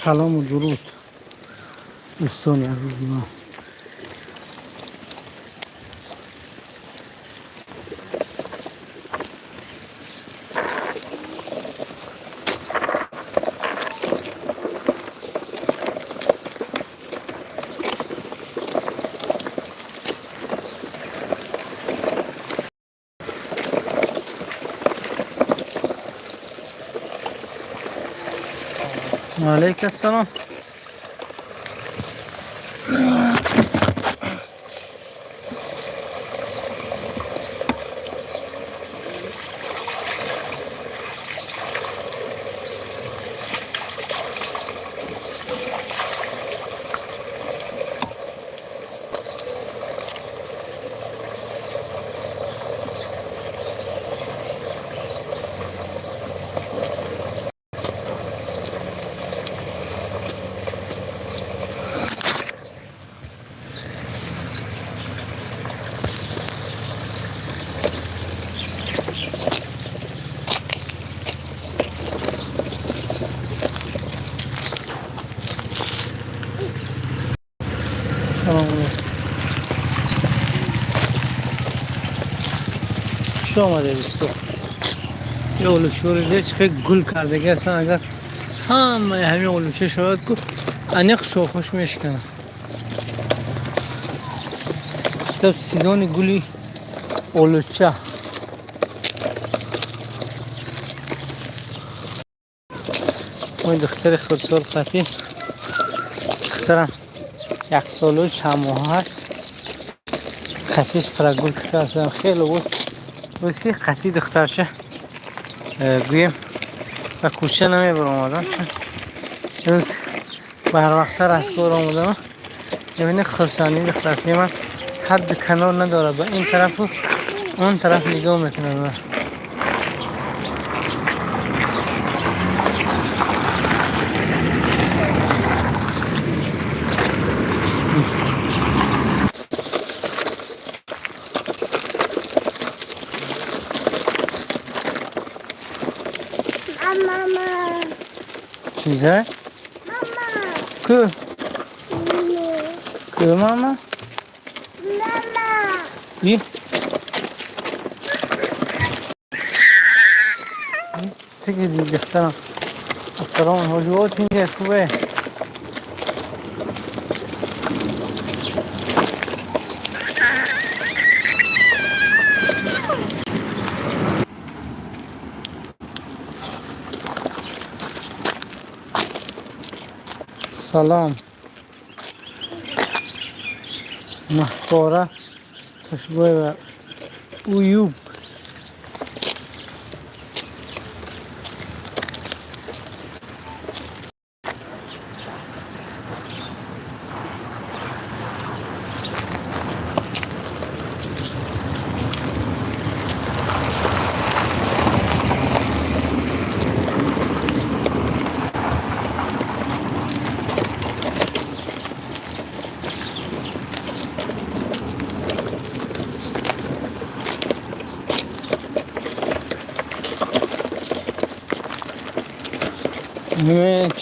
Салому дуруд, дӯстони азизи мо. Алейк ассалом. Салом алейкум. Хуш омадед, дӯсто. Ё олучҳоро дидед, чӣ хел гул кардаги ҳастанд. Агар ҳамаи ҳамин олуча шавад ку, аниқ шохош мешиканад. Китоб сезони гули олуча. Мо духтари хурдсол қатӣ, духтарам 1 солу чанд моҳ ҳаст, қатиш прогулка кардам. Хеле буд, ки қатӣ духтарча гӯем ба кӯча намебаромадам, чун имрӯз барвақттар аз кор омадам. Мебинед, хурсандии духтарчаи ман ҳадду канор надорад, ба ин тарафу он тараф нигоҳ мекунад. Мама. Чизе? Мама. Ку? Ку, мама? Мама. И? Сиги духтарам. Ассалому алайкум. Инҷа хубе? Салом. Маҳпора Тошбоева Уюб.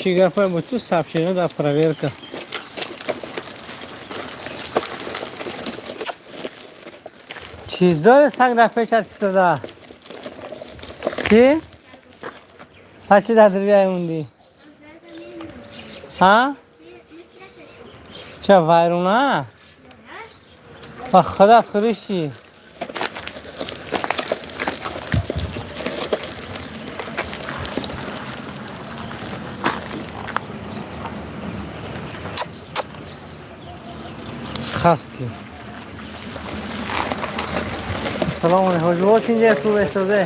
Чӣ гапа буд, ту сообщение да проверка. Чиз дори, саг дар пешат истода. Чӣ? Па чӣ дар диргаи мондӣ? Ҳа? Ча вайруна? Ба худат худиш чӣ? Хаски. Ассалому алайкум. Ҳоҷибот инҷа хуб эсозе?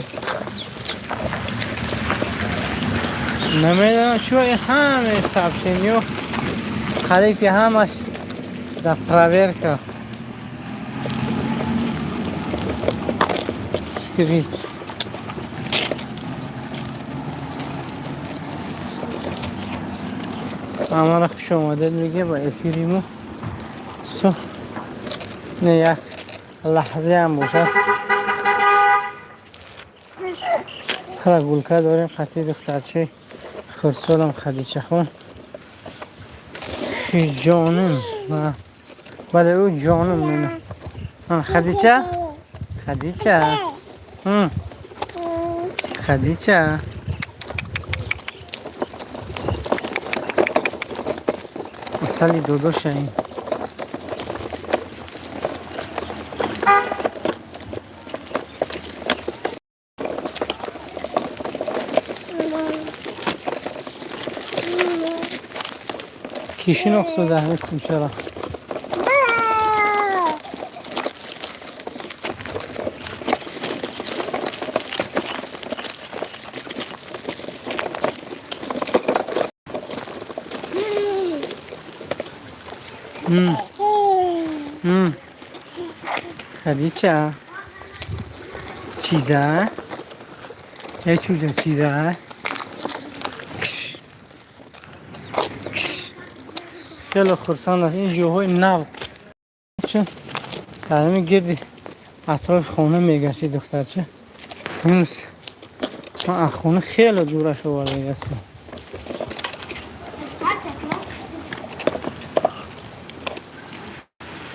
Намедонам чӯ ҳаме сообщениё қариб ки ҳамаш дар проверка. Скрит. Ҳамаро хуш омадед мегӯем ба эфири мо. Со не як лаҳзаам бошад, прогулка дорем қатъи духтарчаи хурдсолам Хадичахон. Нӯши ҷоним. Бале, ӯ ҷоним мена. Хадича, Хадича, Хадича. Асали додоша ин. Ки шинохсуда ҳамин кӯчаро? Хадича, чиза, э, чӯҷа, чиза. Кш. Кш. Хеле хурсанд аст. Ин ҷоҳои нав, чун дар ҳамин гирди атрофи хона мегашти духтарча. Имрӯз ман аз хона хеле дураш оварда ҳастам.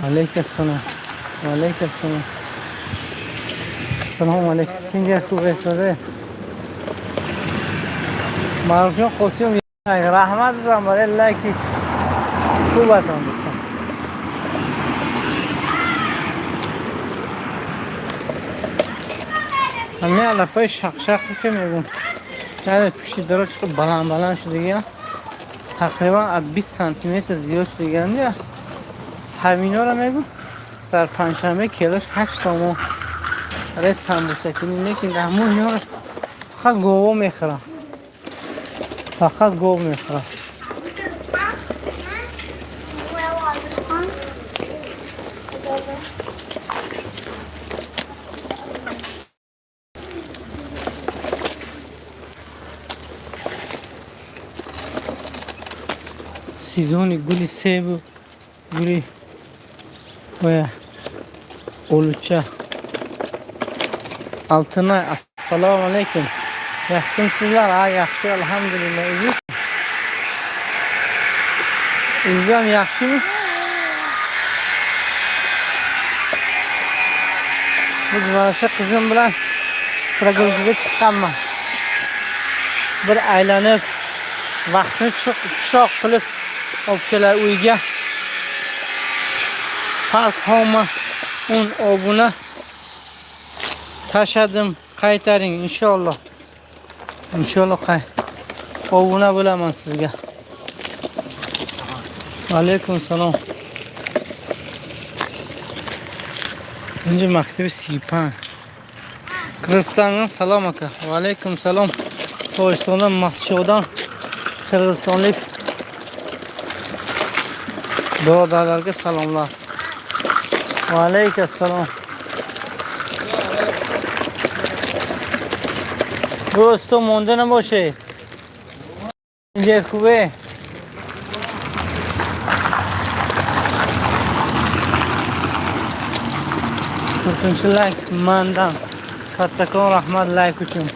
Алейк ассалом, ваалейк ассалом, ассалому алейкум. Кинҷа хуб эсоде, Маъруфҷон Қосим, раҳмат бизан барои лайки хубатон, дӯстон. Ҳамин алафҳои шақшақе ки мегум, яъне пушти дара чӣ баланд баланд шудагиам, тақрибан аз 20 сантиметр зиёд шудагианд. Ҳаминҳоро мегум, дар панҷшанбе килош 8 сомон барои самбусакунӣ. Лекин дар ҳамон инҳоро фақат гово мехӯрам, фақат гов мехӯрам. Сезони гули себу гули ва олуча. Алтынай, assalomu alaykum, yaxshimisizlar? Ha, yaxshi, alhamdulillah. O'ziz, o'ziz ham yaxshimi? Biz mana shu qizim bilan прогулка ga chiqqanman, bir aylanib, vaqtni cho'q qilib olib kelar uyga. Parhoma, 10 obuna tashladim, qaytaring inshaalloh. Inshaalloh obuna bo'laman sizga. Alaykum salom. Инҷа мактаби 35. Қирғизистонdan salom, aka. Va alaykum salom. Tojikistondan, Maskovdan qirg'izistonlik birodarlarga salomlar. Va alaykum assalom. Дӯсто, монда набошед. Инҷа хубе? To'rtinchi layk mandan. Kattakon rahmat layk uchun.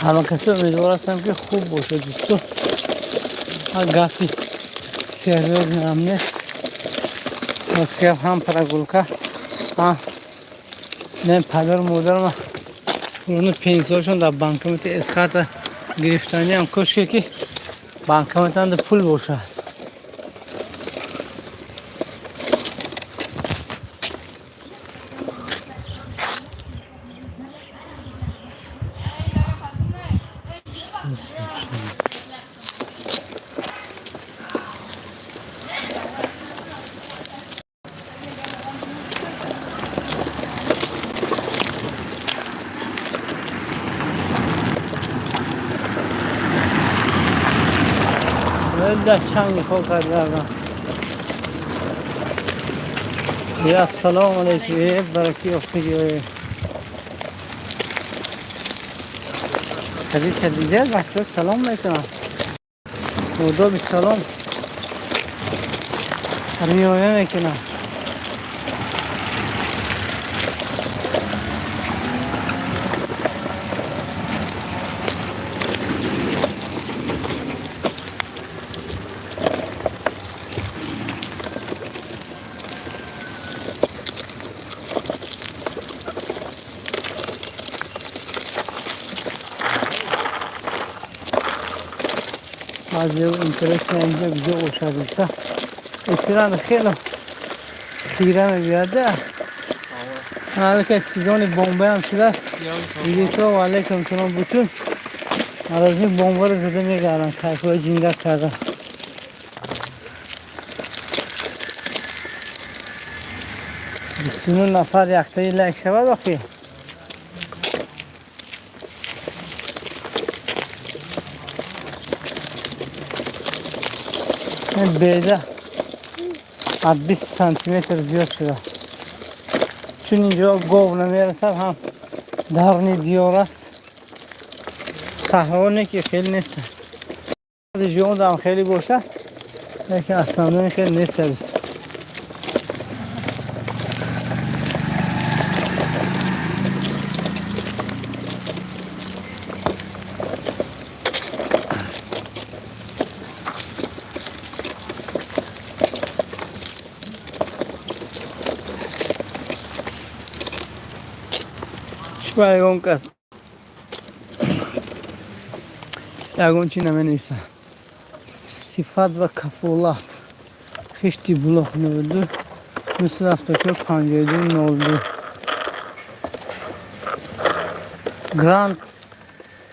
Ҳама касе, умедвор ҳастам, ки хуб бошад, дӯсто. Гапи серьёзный ам нест. Ростгап, ҳам прогулка, ҳам мен падару модарам пулуни пенсияшон дар банкомати Эсхата гирифтаниам. Кошке ки банкоматанда пул бошад. Да, чанги хок кардам. Ассалому алайкум, э бараки ёфтагӣ. Хадича, дидед, бачаҳо салом мекунанд, одоби салом риоя мекунанд. Баъзе интересно, инҷа куҷо бошад гуфта, экран хеле хира мебиёда. Аллакай сезони бомбаам шудааст. Видите, алайкум салом. Бутун марозими бомбаро зада мегарданд, кайфҳои ҷинга карда. 29 нафар, яктаи лайк шавад охи. Беда аз 20 сантиметр зиёд шуда, чун инҷо гов намерасад, ҳам дарни диёр аст, саҳроне ки хеле нест, ҷондам хеле бошад, лекин основной хеле нест. Ягон кас ягон чи наменависа. Сифат ва кафолат. Хишти блок 92 974 52 02. Гранд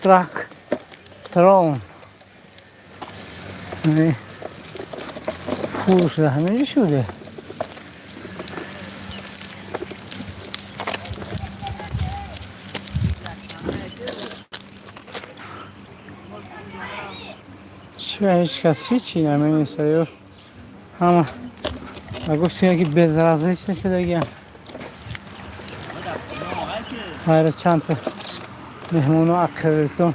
Трак Трон фурӯш ҳаминҷо шуде. Чӣ, ҳеҷ кас ҳечи наменависа ё ҳама ба гуфти ки безразлично шудагиам. Хайра, чандта меҳмоно аз Қирғизистон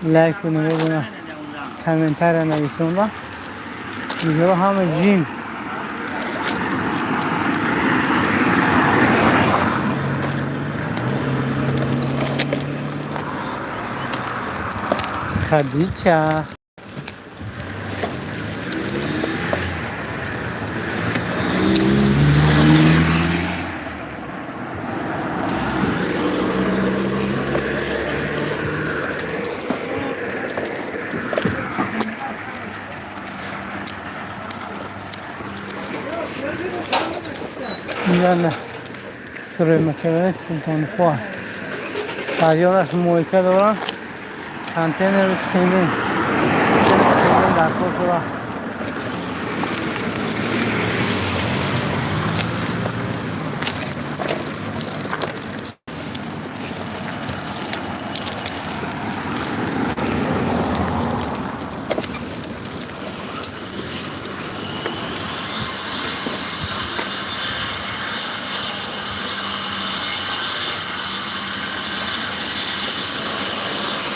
лайку намедонам, комментария нависонда, дигаро ҳама ҷим. Хадича. Инҷа стройматериали Султонхоҳ, дарёнаш мойка доранд, контейнеру цемент дар кор шуда.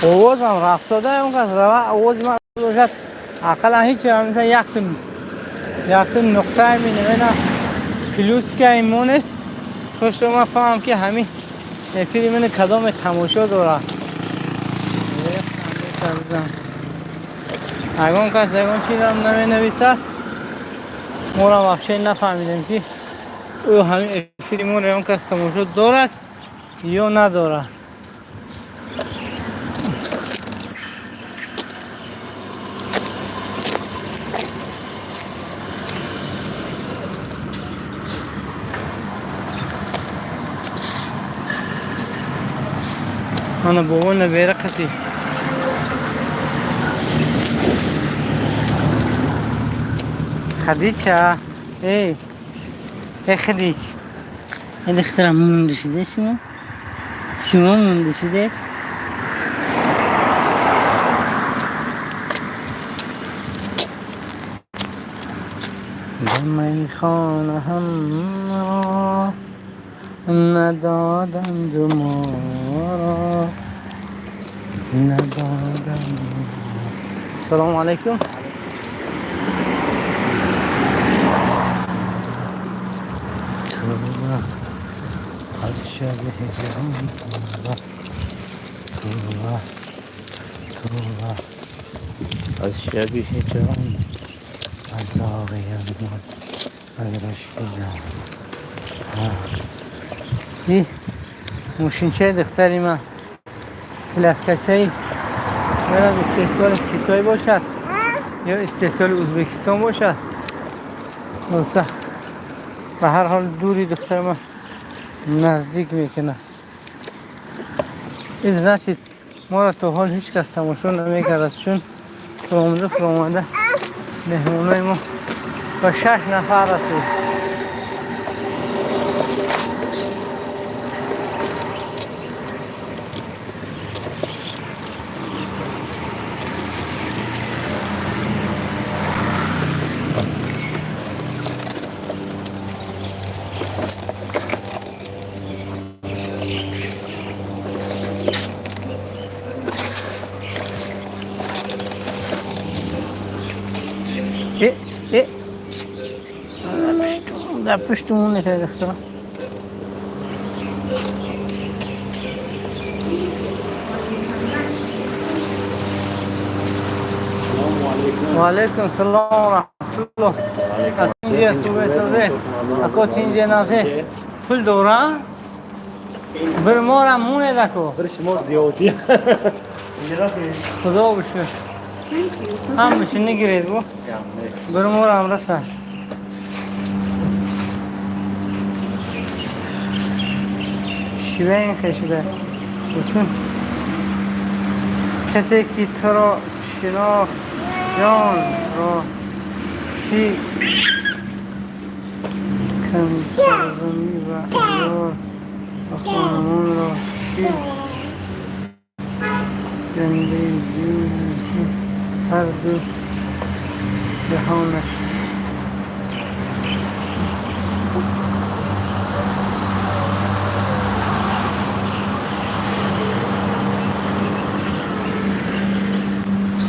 Овозам рафтода, он кас рава, овози ман бошад, ақаллан ҳеч мисал якта нуқтае менаведам, плюска монед, то ман фаҳмам, ки ҳамин эфири мани кадоме тамошо дорад. Ягон кас ягон чизам наменависад, моро вообще нафаҳмидем, ки ӯ ҳамин эфири моро ягон кас тамошо дорад ё надорад. Ана бобо набера қати. Хадича, эй, эй, Хадич. Эй, духтарам, монда шуде шумо? Шумо монда шуде? Ба майхона ҳамроҳ надоданд моро, надоданд. Салому алайкум. Тавба, аз шаби ҳиҷрон, тавба, тавба, тавба, аз шаби ҳиҷрон, аз оғиён, аз рашки ҷон. И мошинчаи духтари ман, коляскачаи манам, истеҳсоли Китой бошад ё истеҳсоли Ӯзбекистон бошад, хулоса, ба ҳар ҳол дури духтари ман наздик мекунад. И значит, моро то ҳол ҳеҷ кас тамошо намекард, чун фуромада фуромада меҳмонои мо ба шаш нафар расид. Э, э, дар пуштумон метавед, духтарам. Ва алайкум салом ва раҳматуллоҳ. Тинҷе, хубе, созе, ако, тинҷе, назе? Пул дора, bir морам мунед, ако. Bir шумо зиёдӣ. Худо бишукр, ҳамаши нигиред, бу bir морам раса. Шиве ин хешида бутун. Касе ки туро шинохт, ҷон ро чӣ кан, сарзамин ва диёр ва хонамонро чӣ гандаи, ҳарду ҷаҳонаш.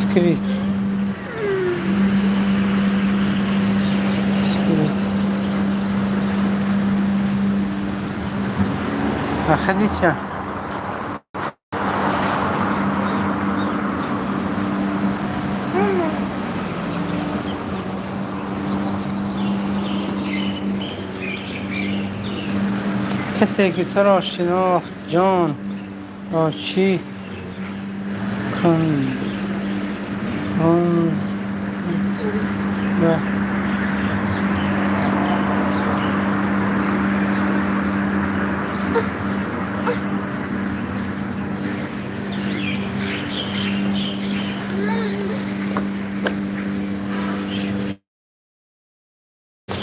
Скрит, скрит. А Хадича. Касе ки туро шинохт, ҷон ро чӣ кун ва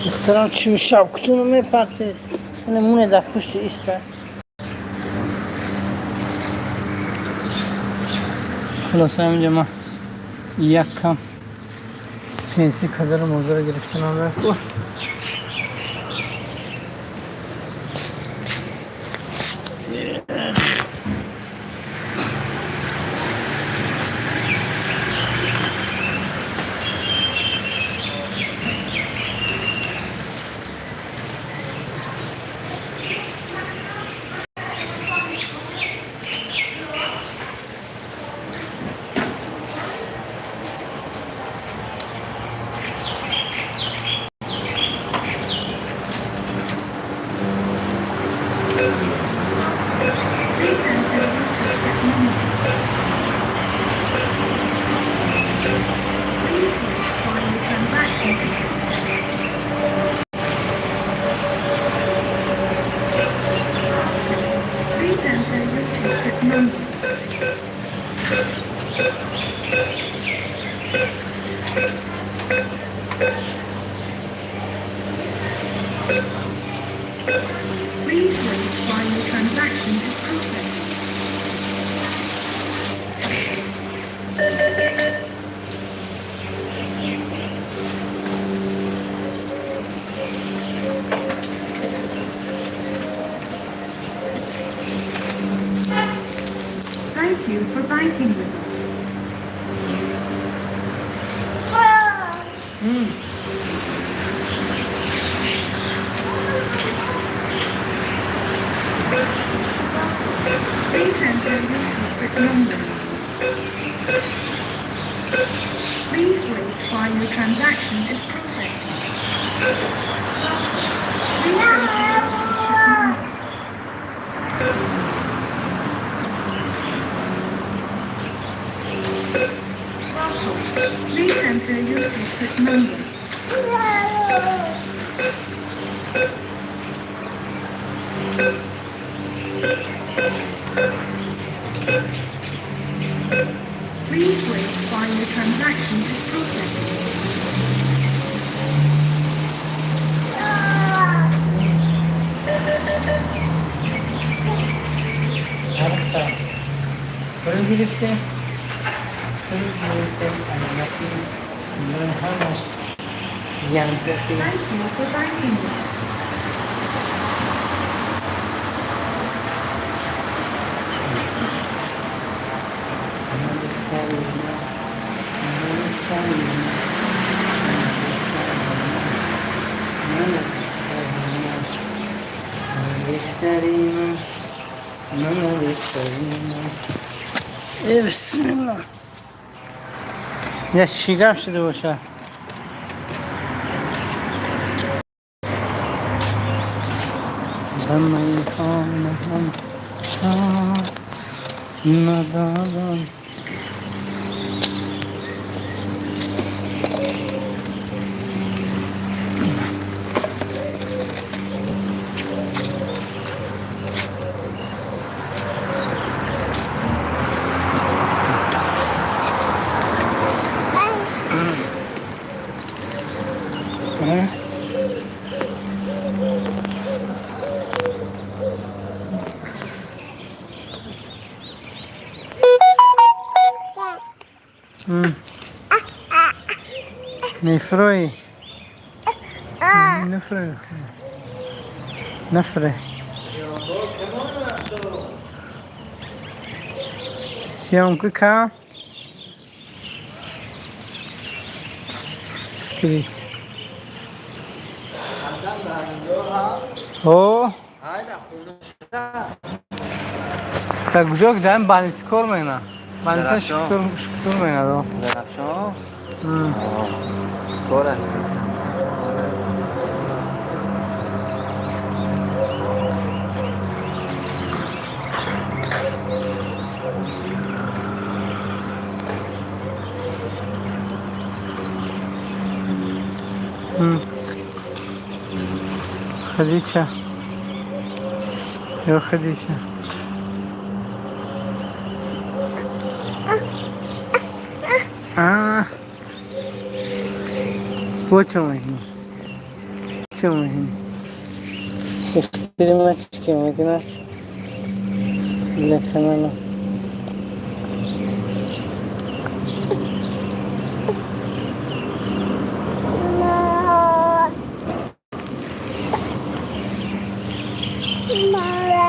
духтарам чӣ шабкутуно мепартед, муне дар пушти иста. Хулоса, ҳаминҷа ман як кам пенси падару модарро гирифтанам. Please enter your seat number. Please wait while the transaction is processed. Please enter your seat number. Please wait while the transaction is processing. you for banking with us. Please enter your secret number. Please wait while your transaction is processing. Please enter your secret number. Welcome. Please enter your secret number. Please wait while your transaction is processing. پول گرفتیم، پول گرفتیم. علامتی من همش ینطقی. Thank you for banking with us. ملك كريمة، ملك كريمة، ملك كريمة، ملك كريمة. بسم الله. یه شیگم شده باشه. به میخانه هم ندارم. اه؟ نفروی نفره نفره съёмка кам скрит. О, дар куҷо даем больница кор мекунад? Больница шуктур мекунад. Зарафшон кор аст. Хадича ё Хадича. А бо чо мекунӣ? Чо мекунӣ? Духтари ман чӣ ки мекунад для канала? Mama.